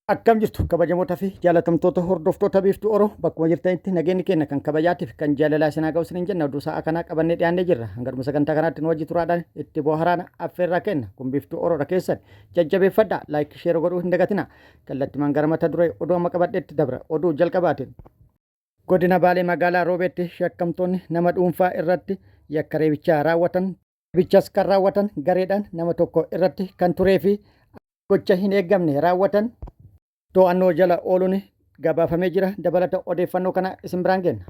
Akkam jirtu kabajamoota fi jaalatamtoota hordoftoota Biiftuu Oro, bakkuma jirtanitti nageenyi keenya kan kabajaatiif kan jaalalaa isin haa ga'u isiniin jenna. Oduu sa'a kanaa qabannee dhiyaannee jirra. Hanga dhuma sagantaa kanaatti nu wajji turaadhaan itti bohaaraan affeerraa kenna. Kun Biiftuu Oroodha, keessan jajjabeeffadha, like, share godhuu hin dagatina. Kallattimaan gara mata duree oduu amma qabadheetti dabra. Oduu jalqabaatiin, Godina Baalee magaalaa Roobeetti shakkamtoonni nama dhuunfaa irratti yakka reebichaa raawwatan, reebichas kan raawwatan gareedhaan nama tokko irratti kan turee fi gocha hin eeggamne raawwatan to'annoo jala ooluun gabaafamee jira. Dabalata odeeffannoo kana isin biraan geenna.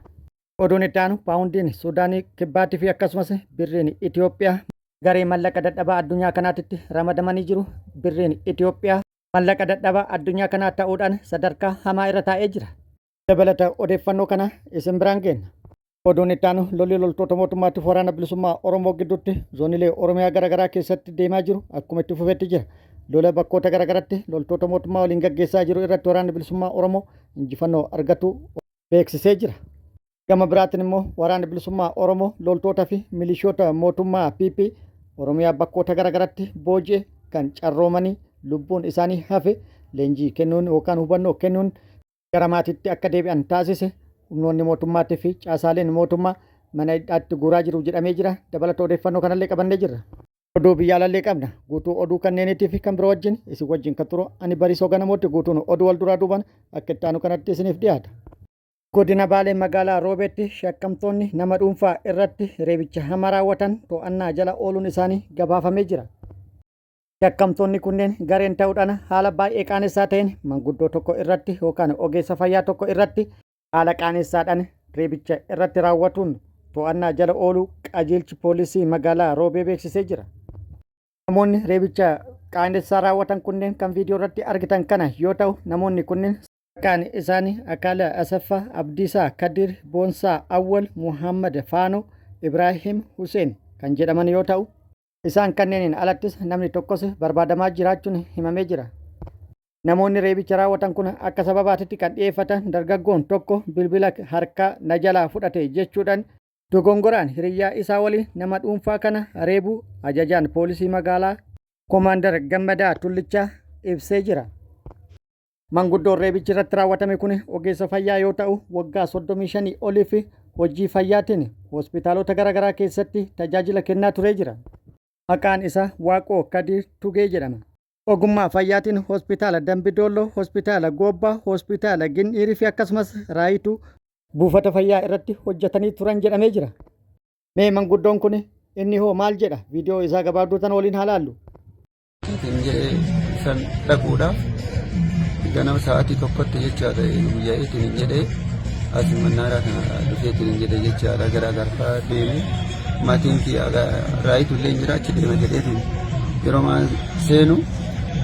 Oduun itti aanu, paawundiin Suudaanii Kibbaatii fi akkasumas birriin Itoophiyaa garee mallaqa dadhabaa addunyaa kanaatitti ramadamanii jiru. Birriin Itoophiyaa mallaqa dadhabaa addunyaa kanaa ta'uudhaan sadarkaa hamaa irra taa'ee jira. Dabalata odeeffannoo kana isin biraan geenna. Oduun itti aanu, lolli loltoota mootummaatiif Waraana Bilisummaa Oromoo gidduutti zoonilee Oromiyaa garaagaraa keessatti deemaa jiru akkuma itti fufetti jira. Lola bakkoota garaagaraatti loltoota mootummaa waliin gaggeessaa jiru irratti Waraanni Bilisummaa Oromoo injifannoo argatu beeksisee jira. Gama biraatiin immoo Waraanni Bilisummaa Oromoo loltoota fi milishoota mootummaa PP Oromiyaa bakkoota garaagaraatti booji'e kan carroomanii lubbuun isaanii hafe leenjii kennuun yookaan hubannoo kennuun gara maatiitti akka deebi'an taasise humnoonni mootummaatii fi caasaaleen mootummaa mana hidhaatti guuraa jiru jedhamee jira. Dabalata odeeffannoo kanallee qabannee jirra. Oduu biyya alallee qabna. Guutuu oduu kanneeniitii fi kan biroo wajjin isin wajjin kan turu ani Bariisoo Ganamooti. Guutuun oduu wal duraa duubaan akka itti aanu kanatti isiniif dhiyaata. Godina Baalee magaalaa Roobeetti shakkamtoonni nama dhuunfaa irratti reebicha hamaa raawwatan to'annaa jala ooluun isaanii gabaafamee jira. Shakkamtoonni kunneen gareen ta'uudhaan haala baay'ee qaanessaa ta'een manguddoo tokko irratti yookaan ogeessa fayyaa tokko irratti haala qaanessaadhaan reebicha irratti raawwatuun to'annaa jala ooluu qajeelchi poolisii magaalaa Roobee beeksisee jira. Namoonni reebicha qaanessaa raawwatan kunneen kan viidiyoo irratti argitan kana yoo ta'u, namoonni kunneen maqaan isaanii Akaala Asaffaa, Abdiisaa Kadir, Boonsaa Awwal, Muhammad Faanoo, Ibraahim Huseen kan jedhaman yoo ta'u, isaan kanneeniin alattis namni tokkos barbaadamaa jiraachuun himamee jira. Namoonni reebicha raawwatan kun akka sababaatitti kan dhiyeeffatan dargaggoon tokko bilbila harkaa na jalaa fudhate jechuudhaan dogongoraan hiriyyaa isaa waliin nama dhuunfaa kana reebuu ajajaan poolisii magaalaa Komaandar Gammadaa Tullichaa ibsee jira. Manguddoon reebichi irratti raawwatame kun ogeessa fayyaa yoo ta'u, waggaa 35 oliif hojii fayyaatiin hospitaalota garaagaraa keessatti tajaajila kennaa turee jira. Maqaan isaa Waaqoo Kadiir Tugee jedhama. Ogummaa fayyaatiin hospitaala Dambi Doolloo, hospitaala Goobbaa, hospitaala Gindhiirii fi akkasumas Raayituu buufata fayyaa irratti hojjetanii turan jedhamee jira. Mee manguddoon kun inni hoo maal jedha? Viidiyoo isaa gabaabduu tan waliin haa laallu. Hin jedhee san dhaquudhaaf ganama sa'aatii 1tti jechaadha, guyyaa'eetiin hin jedhee as mannaaraa kana dhufeetiin hin jedhe jechaadha. Gara garfaa deeme, maatiin kiyya raayitu illee hin jira, achi deema jedheetiin yeroo maan seenu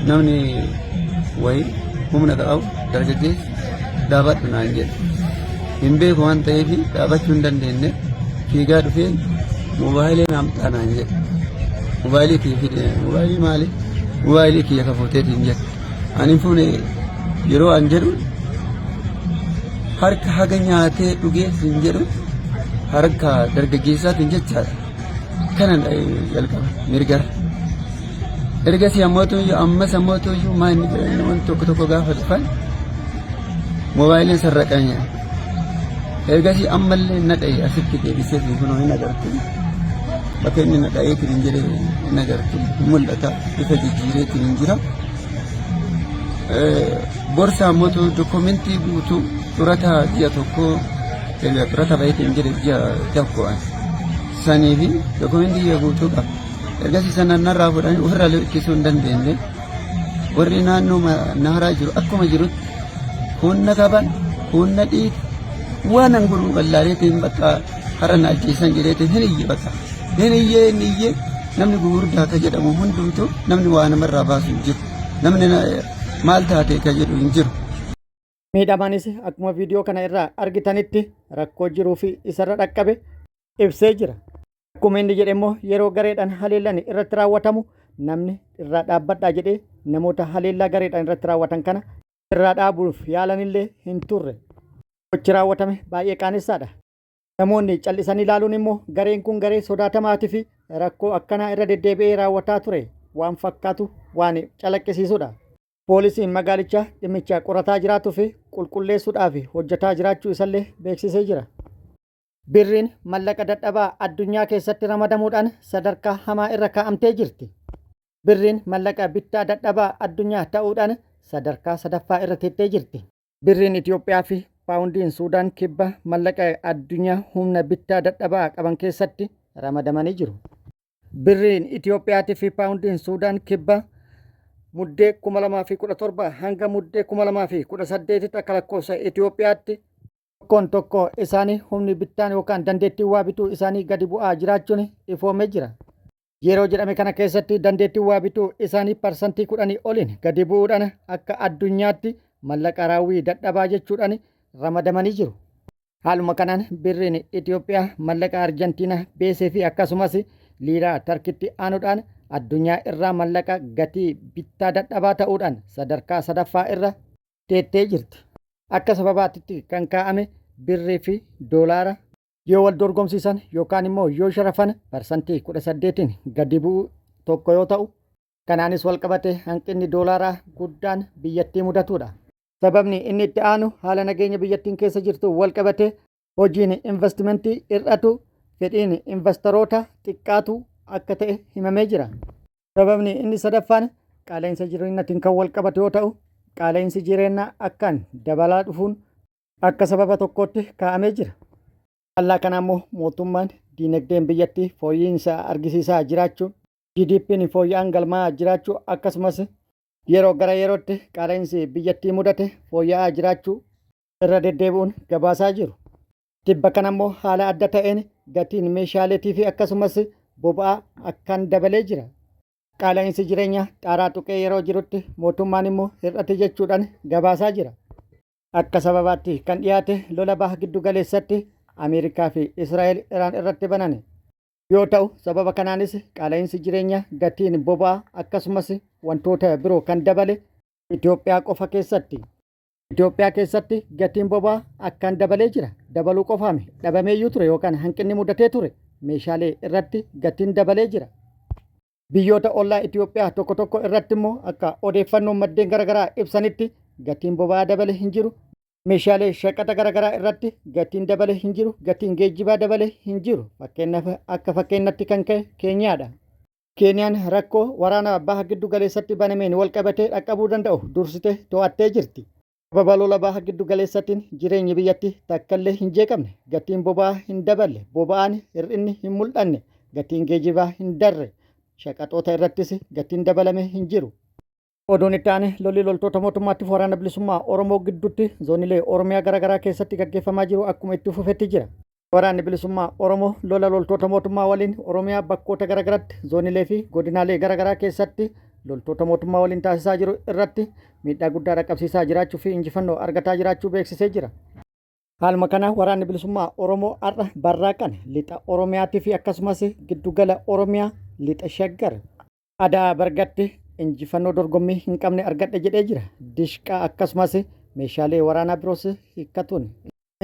namni wayii humna qabu dargaggeessi dhaabadhu naan jedhe. Hin beeku waan ta'eef dhaabachuu hin dandeenye. Fiigaa dhufee moobaayilii naamxaa naan jedhe. Moobaayilii kiyya fide. Moobaayilii maali? Moobaayilii kiyya ka fuuteetiin jedhe. Ani hin fuune yeroo an jedhu harka haga nyaatee dhugee siin jedhu harka dargaggeessaatiin jechaadha. Kana jalqaba mirgara. Ergasii ammootu ammas ammootu maa inni jedhan namoonni tokko tokko gaafa dhufan moobaayiliin sarraqame. Ergasii ammallee na dha'e, asitti deebisee fi kunoo hin agartu. Bakka inni na dha'eetiin hin jedhe hin agartu, mul'ata, bifa jijjiireetiin hin jira. Gorsa ammootu dokumentii guutuu xurata ji'a tokkoo, erga xurata baheetiin hin jedhe ji'a tokko sanii fi dokumentii guutuu qaba. Ergasii sana narraa fuudhanii ofirraa ittisuu hin dandeenye. Warri naannoo naaraa jiru akkuma jirutti humna qaban, humna dhiitu, waan an godhu wallaaleetiin bakka har'a na ajjeesan jedheetiin hin iyye bakka. Hin iyyee, hin iyyee, namni gugurdaa ka jedhamu hundumtuu namni waa namarraa baasu hin jiru. Namni maal taate ka jedhu hin jiru. Miidhamaanis akkuma viidiyoo kana irraa argitanitti rakkoo jiruu fi isarra dhaqqabe ibsee jira. Akkuma inni jedhe immoo yeroo gareedhaan haleellaan irratti raawwatamu namni irraa dhaabbadhaa jedhee namoota haleellaa gareedhaan irratti raawwatan kana irraa dhaabuuf yaalanillee hin turre. Gochi raawwatame baay'ee qaanessaadha. Namoonni callisanii ilaaluun immoo gareen kun garee sodaatamaatii fi rakkoo akkanaa irra deddeebi'ee raawwataa ture waan fakkaatu waan calaqqisiisudha. Poolisiin magaalichaa dhimmicha qorataa jiraatuu fi qulqulleessuudhaaf hojjetaa jiraachuu isallee beeksisee jira. Birriin mallaqa dadhabaa addunyaa keessatti ramadamuudhaan sadarkaa hamaa irra kaa'amtee jirti. Birriin mallaqa bittaa dadhabaa addunyaa ta'uudhaan sadarkaa sadaffaa irra teettee jirti. Birriin Itoophiyaa fi Paawundiin Suudaan Kibba mallaqa addunyaa humna bittaa dadhabaa qaban keessatti ramadamanii jiru. Birriin Itoophiyaatii fi Paawundiin Suudaan Kibba Muddee 2017 hanga Muddee 2018tti akka lakkoofsa Itoophiyaatti tokkoon tokkoo isaanii humni bittaan yookaan dandeettiin waa bituu isaanii gadi bu'aa jiraachuun ifoomee jira. Yeroo jedhame kana keessatti dandeettiin waa bituu isaanii parsantii kudhanii oliin gadi bu'uudhaan akka addunyaatti mallaqa raawwii dadhabaa jechuudhaan ramadamanii jiru. Haaluma kanaan birriin Itoophiyaa mallaqa Arjantiinaa beesee fi akkasumas liiraa Tarkitti aanuudhaan addunyaa irraa mallaqa gatii bittaa dadhabaa ta'uudhaan sadarkaa sadaffaa irra teettee jirti. Akka sababaatitti kan kaa'ame birrii fi doolaara yoo wal dorgomsiisan yookaan immoo yoo sharafan parsantii 18n gadi bu'uu tokko yoo ta'u, kanaanis walqabatee hanqinni doolaaraa guddaan biyyattii mudatudha. Sababni inni itti aanu haala nageenya biyyattiin keessa jirtu walqabatee hojiin investimentii hir'atu, fedhiin invastaroota xiqqaatu akka ta'e himamee jira. Sababni inni sadaffaan qaala'insa jireenyatiin kan walqabatu yoo ta'u, qaala'insi jireenyaa akkaan dabalaa dhufuun akka sababa tokkootti kaa'amee jira. Faallaa kanaa immoo mootummaan diinagdeen biyyattii fooyya'iinsa argisiisaa jiraachuu, GDPn fooyya'aan galmaa'aa jiraachuu akkasumas yeroo gara yerootti qaala'insi biyyattii mudate fooyya'aa jiraachuu irra deddeebi'uun gabaasaa jiru. Tibba kana immoo haala adda ta'een gatiin meeshaaleetii fi akkasumas boba'aa akkaan dabalee jira. Qaala'insi jireenyaa xaaraa tuqee yeroo jirutti mootummaan immoo hir'ate jechuudhaan gabaasaa jira. Akka sababaatti kan dhiyaate lola baha giddu galeessatti Ameerikaa fi Israa'el Iraan irratti banane yoo ta'u, sababa kanaanis qaala'insi jireenyaa, gatiin boba'aa akkasumas wantoota biroo kan dabale Itoophiyaa qofa keessatti. Itoophiyaa keessatti gatiin boba'aa akkaan dabalee jira. Dabaluu qofaami dhabameeyyuu ture yookaan hanqinni mudatee ture meeshaalee irratti gatiin dabalee jira. Biyyoota ollaa Itoophiyaa tokko tokko irratti immoo akka odeeffannoon maddeen garaagaraa ibsanitti gatiin boba'aa dabale hin jiru. Meeshaalee shaqaxa garaagaraa irratti gatiin dabale hin jiru, gatiin geejjibaa dabale hin jiru. Fakkeenyaaf akka fakkeenyatti kan ka'e Keeniyaadha. Keeniyaan rakkoo waraana baha giddu galeessatti banameen walqabatee dhaqqabuu danda'u dursitee to'attee jirti. Sababa lola baha giddu galeessatiin jireenyi biyyattii takkallee hin jeeqamne, gatiin boba'aa hin daballe, boba'aan hir'inni hin mul'anne, gatiin geejibaa hin darre, shaqaxoota irrattis gatiin dabalame hin jiru. Oduun itti aane lolli loltoota mootummaattiif waraana bilisummaa Oromoo gidduutti zoonilee Oromiyaa garaagaraa keessatti gaggeeffamaa jiru akkuma itti fufetti jira. Waraanni bilisummaa Oromoo lola loltoota mootummaa waliin Oromiyaa bakkoota garaagaraatti zoonilee fi godinaalee garaagaraa keessatti loltoota mootummaa waliin taasisaa jiru irratti miidhaa guddaa dhaqqabsiisaa jiraachuu fi injifannoo argataa jiraachuu beeksisee jira. Haaluma kana waraanni bilisummaa Oromoo har'a barraaqan lixa Oromiyaatii fi akkasumas giddugala Oromiyaa lixa Shaggar Adaa Bargatti injifannoo dorgommii hin qabne argadhe jedhee jira. Dishqaa akkasumas meeshaalee waraanaa biroos hiikkatuun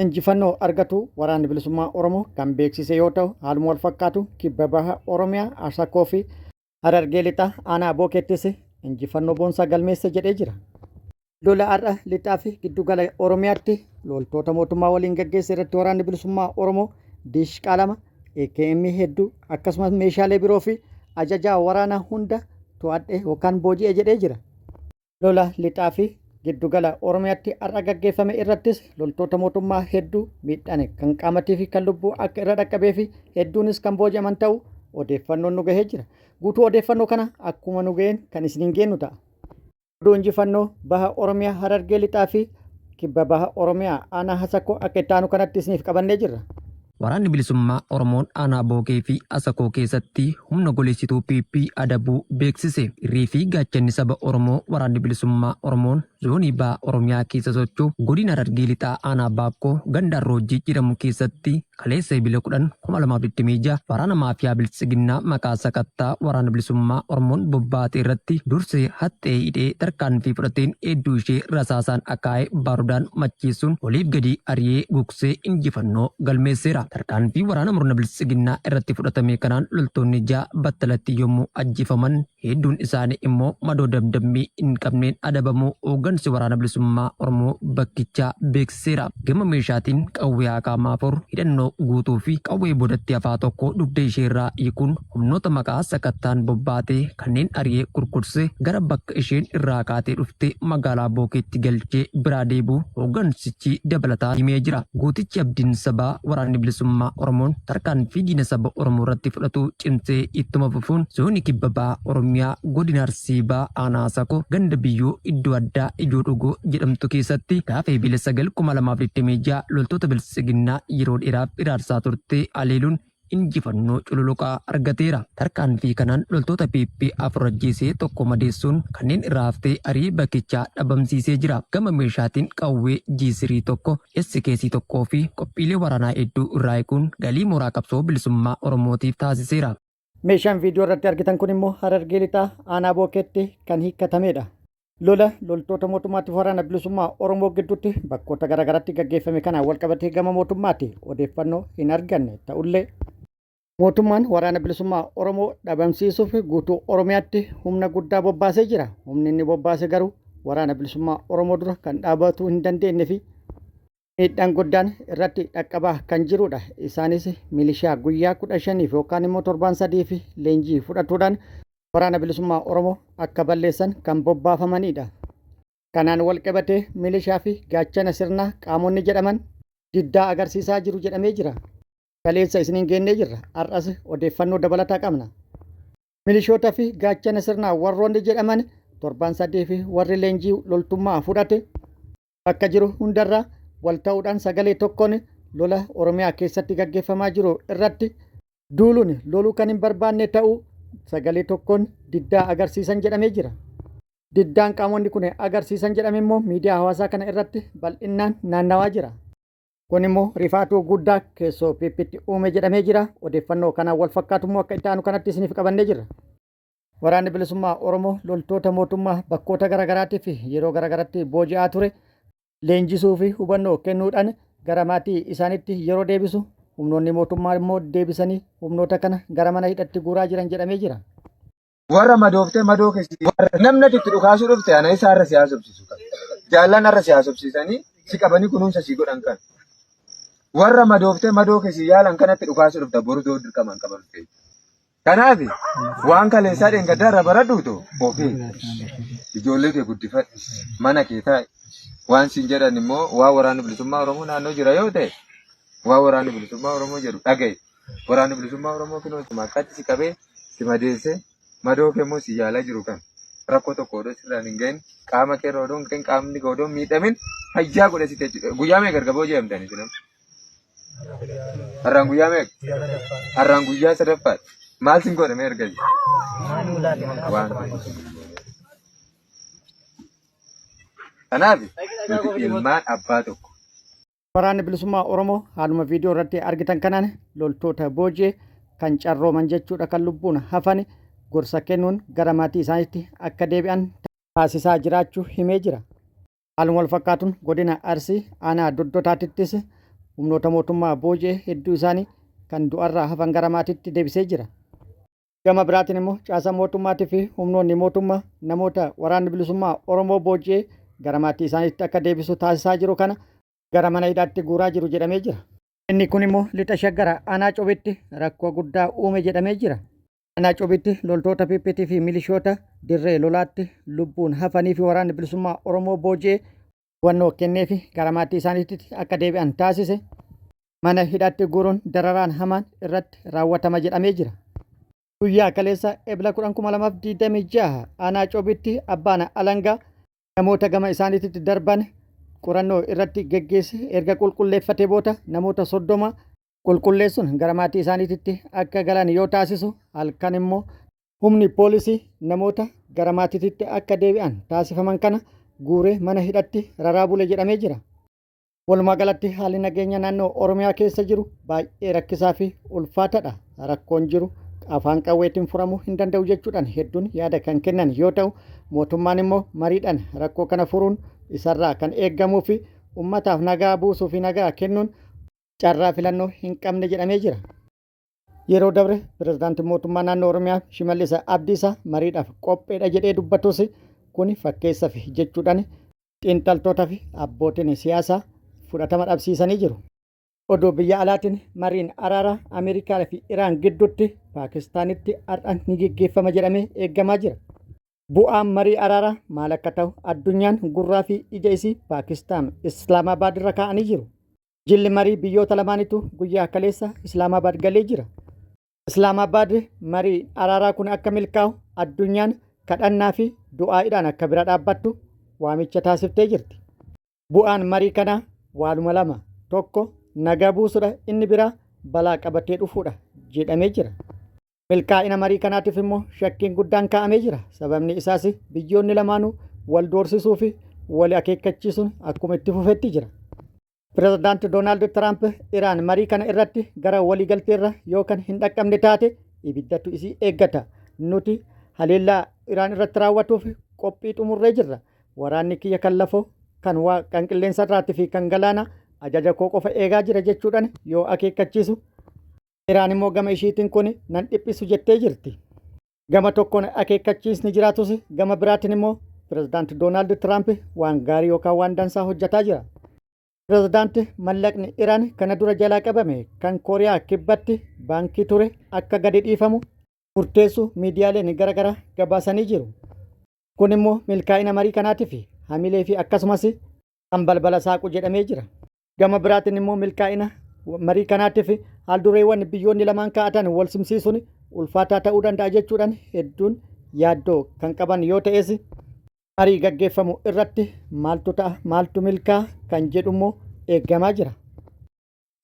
injifannoo argatu waraanni bilisummaa Oromoo kan beeksise yoo ta'u haaluma wal fakkaatu kibba baha Oromiyaa Asakoo fi Harargee lixaa aanaa Bookeettis injifannoo boonsaa galmeesse jedhee jira. Lola har'a lixaa fi giddugala Oromiyaatti loltoota mootummaa waliin gaggeesse irratti waraanni bilisummaa Oromoo diishqaa 2, AKM hedduu akkasumas meeshaalee biroo fi ajajaa waraanaa hunda to'adhe yookaan booji'e jedhee jira. Lola lixaa fi giddugala Oromiyaatti har'a gaggeeffame irrattis loltoota mootummaa hedduu miidhaan kan qaamatii fi kan lubbuu akka irra dhaqqabee fi hedduunis kan booji'aman ta'uu odeeffannoon nu gahee jira. Guutuu odeeffannoo kana akkuma nu gaheen kan isiniin geennu ta'a. Oduu injifannoo Baha Oromiyaa Harargee Lixaa fi Kibba Baha Oromiyaa Aanaa Hasakkoo akka itti aanu kanatti isiniif qabannee jirra. Waraanni Bilisummaa Oromoon Aanaa Bookee fi Asakoo keessatti humna goleessituu PP adabuu beeksise. Irree fi gaachanni saba Oromoo Waraanni Bilisummaa Oromoon Zoonii Baha Oromiyaa keessa socho'u Godina Harargee Lixaa Aanaa Baakkoo ganda Arroojjii jedhamu keessatti Kaleessa Ebila 10, 2026 waraana maafiyaa Biltsiginnaa maqaa sakattaa Waraana Bilisummaa Oromoon bobbaate irratti dursee haxxee hidhee tarkaanfii fudhateen hedduu ishee rasaasaan akaa'ee baarudaan macheessuun oliif gadi ari'ee gugsee injifannoo galmeesseera. Tarkaanfii waraana murna Biltsiginnaa irratti fudhatame kanaan loltoonni 6 battalatti yommuu ajjeefaman, Hedduun isaanii immoo madoo damdammii hin qabneen adabamuu hooggansi Waraana Bilisummaa Oromoo bakkichaa beeksiseera. Gama meeshaatiin qawwee AK 4 hidhannoo guutuu fi qawwee boodatti hafaa tokko dugda isheerraa hiikuun humnoota maqaa sakattaan bobbaatee kanneen ari'ee kurkursee gara bakka isheen irraa kaatee dhufte magaalaa Bookeetti galchee biraa deebi'uu hooggansichi dabalataan himee jira. Gootichi abdiin sabaa Waraanni Bilisummaa Oromoon tarkaanfii diina saba Oromoo irratti fudhatu cimsee ittuma fufuun zoonii kibba baha Oromiyaa godina Arsii Bahaa aanaa Asakoo ganda Biyyoo iddoo addaa Ijoo Dhugoo jedhamtu keessatti gaafa Ebila 9, 2026 loltoota Biltsiginnaa yeroo dheeraaf hiraarsaa turte haleeluun injifannoo cululuqaa argateera. Tarkaanfii kanaan loltoota PP 4 ajjeesee 1 madeessuun kanneen irraa haftee ari'ee bakkichaa dhabamsiisee jira. Gama meeshaatiin qawwee G3 1, SKC 1 fi qophiilee waraanaa hedduu irraa hiikuun galii mooraa qabsoo bilisummaa Oromootiif taasiseera. Meeshaan viidiyoo irratti argitan kun immoo Harargee Lixaa aanaa Bookeetti kan hiikkatameedha. Lola loltoota mootummaatiif waraana bilisummaa Oromoo gidduutti bakkoota garaagaraatti gaggeeffame kanaan walqabatee gama mootummaati odeeffannoo hin arganne ta'ullee mootummaan waraana bilisummaa Oromoo dhabamsiisuuf guutuu Oromiyaatti humna guddaa bobbaasee jira. Humni inni bobbaase garuu waraana bilisummaa Oromoo dura kan dhaabatuu hin dandeenye fi miidhaan guddaan irratti dhaqqabaa kan jirudha. Isaanis milishaa guyyaa 15f yookaan immoo torbaan 3f leenjii fudhatuudhaan Waraana Bilisummaa Oromoo akka balleessan kan bobbaafamanidha. Kanaan walqabatee milishaa fi gaachana sirnaa qaamonni jedhaman diddaa agarsiisaa jiru jedhamee jira. Kaleessa isiniin geennee jirra. Har'as odeeffannoo dabalataa qabna. Milishoota fi gaachana sirnaa warroonni jedhaman torbaan 3 fi warri leenjii loltummaa fudhate bakka jiru hundarraa wal ta'uudhaan sagalee tokkoon lola Oromiyaa keessatti gaggeeffamaa jiru irratti duuluun loluu kan hin barbaanne ta'uu sagalee tokkoon diddaa agarsiisan jedhamee jira. Diddaan qaamonni kun agarsiisan jedhame immoo miidiyaa hawaasaa kana irratti bal'innaan naannawaa jira. Kun immoo rifaatuu guddaa keessoo PPtti uume jedhamee jira. Odeeffannoo kanaan wal fakkaatu immoo akka itti aanu kanatti isiniif qabannee jirra. Waraanni Bilisummaa Oromoo loltoota mootummaa bakkoota garaagaraatii fi yeroo garaagaratti booji'aa ture leenjisuu fi hubannoo kennuudhaan gara maatii isaaniitti yeroo deebisu humnoonni mootummaa immoo deebisanii humnoota kana gara mana hidhatti guuraa jiran jedhamee jira. Warra madooftee madoo keessi namni ati itti dhukaasuu dhufte ana isa har'a si haasofsiisu kan. Jaallan har'a si haasofsiisanii si qabanii kunuunsa si godhan kan. Warra madooftee madoo keessi yaalan kanatti dhukaasuu dhufta boru doo dirqamaan qabamte. Kanaaf waan kaleessaa dheengaddaa irraa baradhuutu ofii ijoollee kee guddifadhu mana kee taa'i waan siin jedhan immoo waan waraanni bilisummaa Oromoo naannoo jira yoo ta'e waan waraanni bilisummaa Oromoo jedhu dhaga'i. Waraanni bilisummaa Oromoo kinoo suma akkatti si qabee si madeessee madoo kee immoo si yaalaa jiru kan rakkoo tokko odoo sirraan hin gahin qaama kee irra odoo hin gahin qaamni kee odoo hin miidhamin fayyaa godhe si teechisu. Guyyaa meeqa erga booji'amtanii isin amma? Har'aan guyyaa meeqa? Har'aan guyyaa sadaffaadha. Maal sin godhame ergasii? Waan tokko. Kanaaf nuti ilmaan abbaa tokko. Waraanni Bilisummaa Oromoo haaluma viidiyoo irratti argitan kanaan loltoota booji'e kan carrooman jechuudha kan lubbuun hafan gorsa kennuun gara maatii isaaniitti akka deebi'an taasisaa jiraachuu himee jira. Haaluma wal fakkaatuun godina Arsii aanaa Doddotaatittis humnoota mootummaa booji'e hedduu isaanii kan du'arraa hafan gara maatiitti deebisee jira. Gama biraatiin immoo caasaan mootummaatii fi humnoonni mootummaa namoota waraanni bilisummaa Oromoo booji'ee gara maatii isaaniitti akka deebisu taasisaa jiru kana gara mana hidhaatti guuraa jiru jedhamee jira. Inni kun immoo lixa Shaggar aanaa Cobitti rakkoo guddaa uume jedhamee jira. Aanaa Cobitti loltoota PPT fi milishoota dirree lolaatti lubbuun hafanii fi waraanni bilisummaa Oromoo booji'ee hubannoo kenneefi gara maatii isaaniitti akka deebi'an taasise mana hidhaatti guuruun dararaan hamaan irratti raawwatama jedhamee jira. Guyyaa kaleessa Ebla 10,2026 aanaa Cobitti abbaan alangaa namoota gama isaaniitti darban qorannoo irratti geggeesse erga qulqulleeffatee booda namoota 30 qulqulleessuun gara maatii isaaniititti akka galan yoo taasisu halkan immoo humni poolisii namoota gara maatiititti akka deebi'an taasifaman kana guuree mana hidhatti raraa bule jedhamee jira. Walumaa galatti haalli nageenya naannoo Oromiyaa keessa jiru baay'ee rakkisaa fi ulfaatadha. Rakkoon jiru afaan qawweetiin furamuu hin danda'u jechuudhaan hedduun yaada kan kennan yoo ta'u, mootummaan immoo mariidhaan rakkoo kana furuun isarraa kan eeggamuu fi ummataaf nagaa buusuu fi nagaa kennuun carraa filannoo hin qabne jedhamee jira. Yeroo dabre pirezidaantiin mootummaa naannoo Oromiyaa Shimallis Abdiisaa mariidhaaf qopheedha jedhee dubbatus kuni fakkeessafi jechuudhaan xiinxaltoota fi abbootiin siyaasaa fudhatama dhabsiisanii jiru. Oduu biyya alaatiin mariin araaraa Ameerikaa fi Iraan gidduutti Paakistaanitti har'a ni geggeeffama jedhamee eegamaa jira. Bu'aan marii araaraa maal akka ta'u addunyaan gurraa fi ija isii Paakistaan Islaamabaad irra kaa'anii jiru. Jilli marii biyyoota lamaanitu guyyaa kaleessa Islaamabaad galee jira. Islaamabaad marii araaraa kun akka milkaa'u addunyaan kadhannaa fi du'aa'iidhaan akka bira dhaabbattu waamicha taasiftee jirti. Bu'aan marii kanaa waanuma lama tokko nagaa buusudha inni biraa balaa qabatee dhufuudha jedhamee jira. Milkaa'ina marii kanaatiif immoo shakkiin guddaan kaa'amee jira. Sababni isaas biyyoonni lamaanuu wal doorsisuu fi wal akeekkachiisuun akkuma itti fufetti jira. Pirezidaanti Doonaald Tiraamp Iraan marii kana irratti gara waliigalteerra yoo kan hin dhaqqabne taate ibiddatu isii eeggata. Nuti haleellaa Iraan irratti raawwatuuf qophii xumurree jirra. Waraanni kiyya kan lafoo, kan waa kan qilleensa irraatii fi kan galaanaa ajaja koo qofa eegaa jira jechuudhaan yoo akeekkachiisu Iraan immoo gama ishiitiin kun nan dhiphisu jettee jirti. Gama tokkoon akeekkachiisni jiraatus gama biraatiin immoo pirezidaanti Doonaald Tiraamp waan gaarii yookaan waan dansaa hojjetaa jira. Pirezidaanti mallaqni Iraan kana dura jalaa qabame kan Kooriyaa Kibbatti baankii ture akka gadi dhiifamu murteessu miidiyaaleen garaagaraa gabaasanii jiru. Kun immoo milkaa'ina marii kanaatiif hamilee fi akkasumas kan balbala saaqu jedhamee jira. Gama biraatiin immoo milkaa'ina marii kanaatiif haaldureewwan biyyoonni lamaan kaa'atan wal simsiisuun ulfaataa ta'uu danda'a jechuudhaan hedduun yaaddoo kan qaban yoo ta'es marii gaggeeffamu irratti maaltu ta'a maaltu milkaa'a kan jedhu immoo eegamaa jira.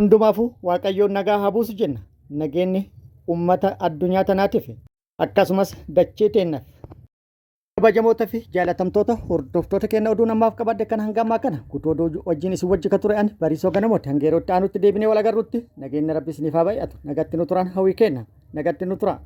Hundumaafuu Waaqayyoon nagaa haa buusu jenna. Nageenyi uummata addunyaa tanaatiif akkasumas dachee teennaaf. Kabajamoota fi jaalatamtoota hordoftoota keenya oduu namaaf qabadde kan hanga ammaa kana guutuu oduu wajjin isin wajji ka ture ani Bariisoo Ganamooti hanga yeroo itti aanutti deebinee wal agarrutti nageenyi rabbi isiniif haa baay'atu nagatti nu turaan hawwii keenya nagatti nu turaa.